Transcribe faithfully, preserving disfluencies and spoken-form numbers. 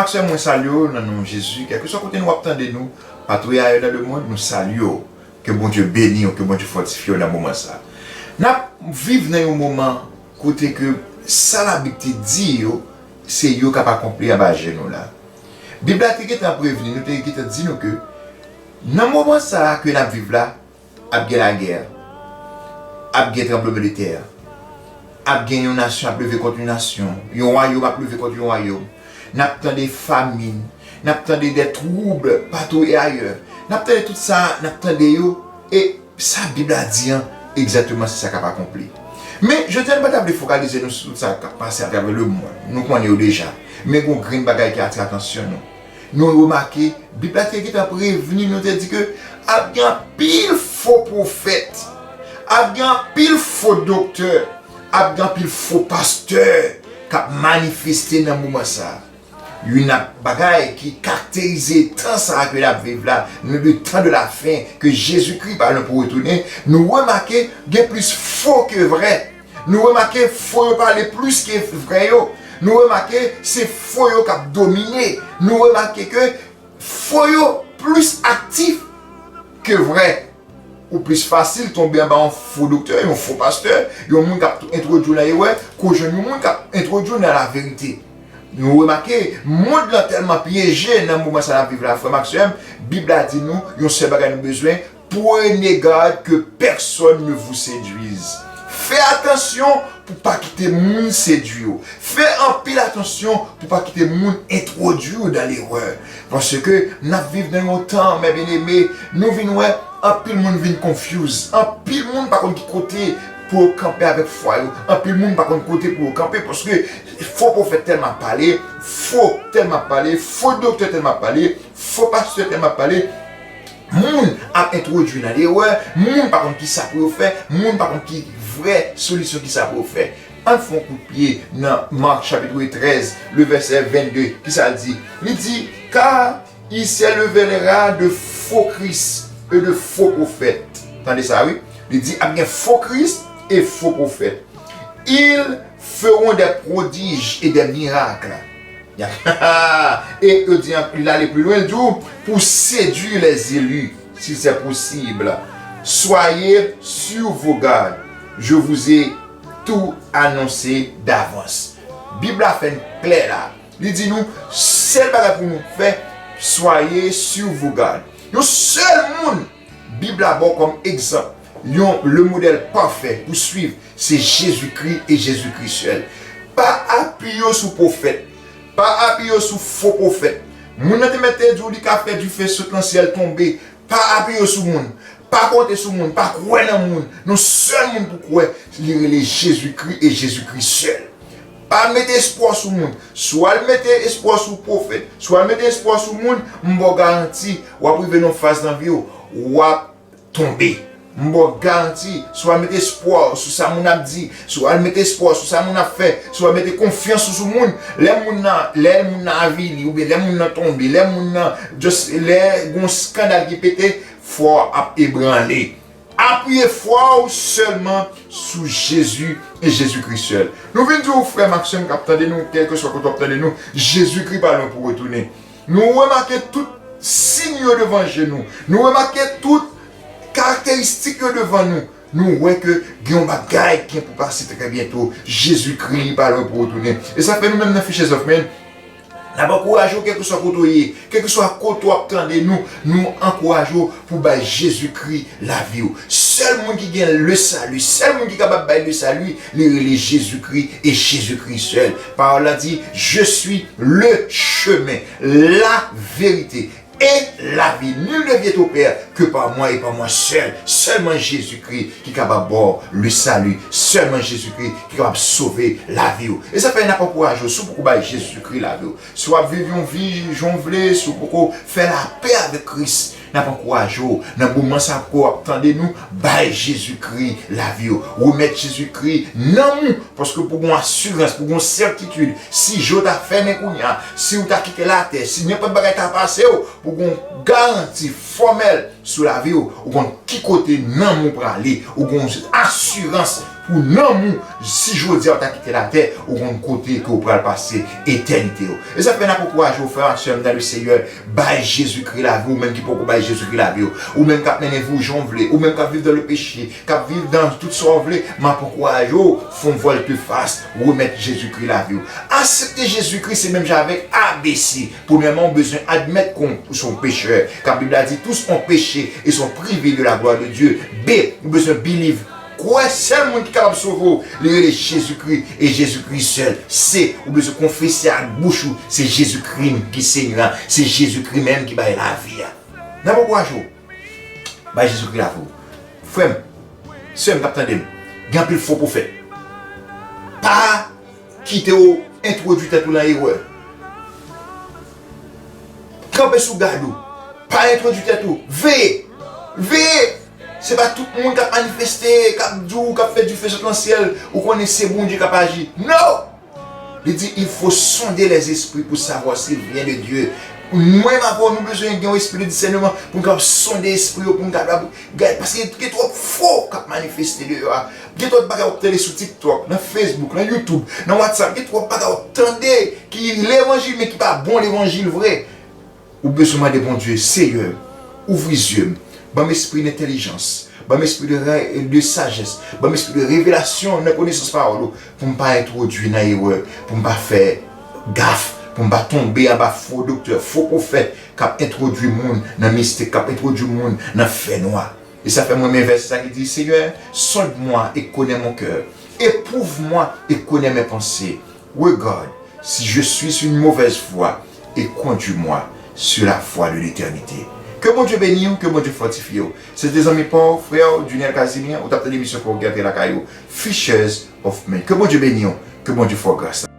Frè ak sè, mwen salye w nan non Jezi. Kèlkeswa kote nou ap tande nou, patou e ayè nan lemonn, nou salye w. Ke Bondye beni w, ke Bondye fòtifye w nan moman sa a. N ap viv nan yon moman kote ke sa Labib te di yo, se yo k ap akonpli anba je nou la. Bib la te gentan prevni nou, te gentan di nou ke nan moman sa a ke n ap viv la, ap gen lagè, ap gen tranblemanntè, ap gen yon nasyon ap leve kont yon nasyon, yon wayòm ap leve kont yon wayòm. N ap tande famin, n ap tande de twoub patou e ayè. N ap tande tout sa, n ap tande yo, e sa Bib la di an, egzakteman se sa k ap akonpli. Men, jodi a, nou pa ta vle fokalize nou sou tout sa k ap pase atravè lemonn. Nou konnen yo deja. Men gon grenn bagay ki atire atansyon nou. Nou remake, Bib la te gentan prevni nou, te di ke ap gen anpil fo pwofèt, ap gen anpil fo doktè, ap gen anpil fo pastè k ap manifeste nan moman sa a. Youn nan bagay ki karakterize tan sa a ke n ap viv la, nou, le temps de la fin, ke Jezikri pa lwen pou retounen, nou remake gen plis fo ke vrè. Nou remake fo yo pale plis ke vrè yo. Nou remake se fo yo k ap domine. Nou remake ke fo yo plis aktif ke vrè. Ou plis fasil tonbe anba yon fo doktè, yon fo pastè, yon moun k ap entwodui w nan erè, ke w jwenn yon moun k ap entwodui w nan laverite. Nou remake, mond lan tèlman pyeje nan moman sa n ap viv la, frè m ak sè m, Bib la di nou, yon sèl bagay nou bezwen, prenez garde que personne ne vous séduise. Fè atansyon pou pa kite moun sedui w. Fè anpil atansyon pou pa kite moun entwodui w dan lerè. Paske n ap viv nan yon tan, mes bien-aimés, nou vin wè anpil moun vin confuse. Anpil moun pa konn ki kote pou yo kanpe avèk fwa yo. Anpil moun pa konn kote pou yo kanpe paske fo pwofèt tèlman ap pale, fo tèlman ap pale, fo doktè tèlman ap pale, fo pastè tèlman ap pale. Moun ap entwodui nan lerè, moun pa konn ki sa pou yo fè, moun pa konn ki vrè solisyon ki sa pou yo fè. Ann fè yon kout pye nan Mak chapit trèz, le vèsè vennde, ki sa l di? Li di, car il s'élèvera de faux Christ et de faux prophètes. Tande sa, wi. Li di, ap gen fo Kris e fo pwofèt. Ils feront des prodiges et des miracles. E yo di, li ale pli lwen, li di, pour séduire les élus, si c'est possible. Soyez sur vos gardes. Je vous ai tout annoncé d'avance. Bib la fè n klè la. Li di nou, sèl bagay pou nou fè, soyez sur vos gardes. Yon sèl moun Bib la ba w kòm egzanp, yon, le modèl pafè pou swiv, se Jezikri e Jezikri sèl. Pa apiye w sou pwofèt, pa apiye w sou fo pwofèt. Moun nan te mèt te di w li ka fè dife sot nan syèl tonbe. Pa apiye w sou moun, pa konte sou moun, pa kwè nan moun. Non, sèl moun pou kwè, li rele Jezikri e Jezikri sèl. Pa mete espwa w sou moun. Swa l mete espwa w sou pwofèt, swa l mete espwa w sou moun, m ba w garanti, w ap rive nan yon faz nan vi w, w ap tonbe. M ba w garanti, swa l mete espwa w sou sa moun ap di, swa l mete espwa w sou sa moun ap fè, swa l mete konfyans ou sou moun, lè moun nan, lè moun nan avili, oubyen lè moun nan tonbe, lè moun nan, just, lè gon skandal ki pete, fwa w ap ebranle. Apiye fwa w sèlman sou Jezi e Jezikri sèl. Nou vin di w, frè m ak sè m k ap tande nou, kèlkeswa kote w ap tande nou, Jezikri pa lwen pou retounen. Nou remake tout siy yo devan je nou. Nou remake tout karakteristik yo devan nou. Nou wè ke gen yon bagay ki gen pou pase trè byento. Jezikri pa lwen pou retounen. E sa fè nou menm nan Fishers of Men, n ap ankouraje w kèlkeswa kote w ye, kèlkeswa kote w ap tande nou, nou ankouraje w pou bay Jezikri lavi w. Sèl moun ki gen le salut, sèl moun ki kapab bay le salut, li rele Jezikri e Jezikri sèl. Pawòl la di, je suis le chemin, la vérité et la vie. Nul ne vient au Père que par moi et par moi seul. Sèlman Jezikri ki kapab ba w le salut. Sèlman Jezikri ki kapab sove lavi w. E sa fè n ap ankouraje w, si w poko bay Jezikri lavi w, si w ap viv yon vi jan w vle, si w poko fè lapè avèk Kris, n ap ankouraje w, nan moman sa a ke w ap tande nou, bay Jezikri lavi w. Remèt Jezikri nanm ou, paske pou gon asirans, pou gon sètitid, si je w ta fèmen kounye a, si w ta kite latè, si nenpòt bagay ta pase w, pou gon garanti fòmèl sou lavi w, ou konn ki kote nanm ou prale, ou gon asirans Ou nanm ou, si jodi a ou ta kite latè, ou konn kote ke ou pral pase etènite ou. E sa fè n ap ankouraje w, frè m ak sè m nan le Seyè, bay Jezikri lavi w, ou menm ki poko bay Jezikri lavi w, ou menm k ap mennen vi w jan w vle, ou menm k ap viv dans le péché, k ap viv dans tout sa w vle, m ap ankouraje w, fè yon volte-face, remèt Jezikri lavi w. Aksepte Jezikri, se menm jan avèk A B C. Premyèman, ou bezwen admèt ke w se yon pechè. Car Bib la di, tous ont péché et sont privés de la gloire de Dieu. B, ou bezwen believe. Kwè, sèl moun ki kapab sove w, li rele Jezikri, e Jezikri sèl. Se, ou bezwen konfese ak bouch ou, se Jezikri ki Senyè a, se Jezikri menm ki bay lavi a. N ap ankouraje w, bay Jezikri lavi w. Frè m, sè m k ap tande m, gen anpil fo pwofèt. Pa kite yo entwodui tèt ou nan erè. Kanpe sou gad ou. Pa entwodui tèt ou. Veye. Veye. Se pa tout moun k ap manifeste, k ap di w, k ap fè dife sot nan syèl, ou konnen se Bondye k ap aji. No! Li di, il faut sonder les esprits pour savoir s'il vient de Dieu. Mwen m avè w, nou bezwen gen yon espri de disèneman pou n kapab sonde espri yo, pou n kapab gade, paske gen twòp fo k ap manifeste deyò a. Gen twòp bagay w ap tande sou TikTok, nan Facebook, nan YouTube, nan WhatsApp, gen twòp bagay w ap tande ki levanjil, men ki pa bon levanjil vre. Ou bezwen mande Bondye, Seyè, ouvri zye m, ban m espri entèlijans, ban m espri de, de sajès, ban m espri de revelasyon nan konesans pawòl ou, pou m pa entwodui nan erè, pou m pa fè gaf, pou m pa tonbe anba fo doktè, fo pwofèt k ap entwodui moun nan mistik, k ap entwodui moun nan fènwa. E sa fè m renmen vèsè sa ki di, Seigneur, sonde-moi et connais mon cœur, éprouve-moi et connais mes pensées, regarde si je suis sur une mauvaise voie et conduis-moi sur la voie de l'éternité. Ke Bondye beni w, ke Bondye fòtifye w. Se te zanmi pa w, frè w, Juniel Casimir, ou t ap tande emisyon Fò w Gate Lakay ou, Fishers of Men. Ke Bondye beni w, ke Bondye fè w gras.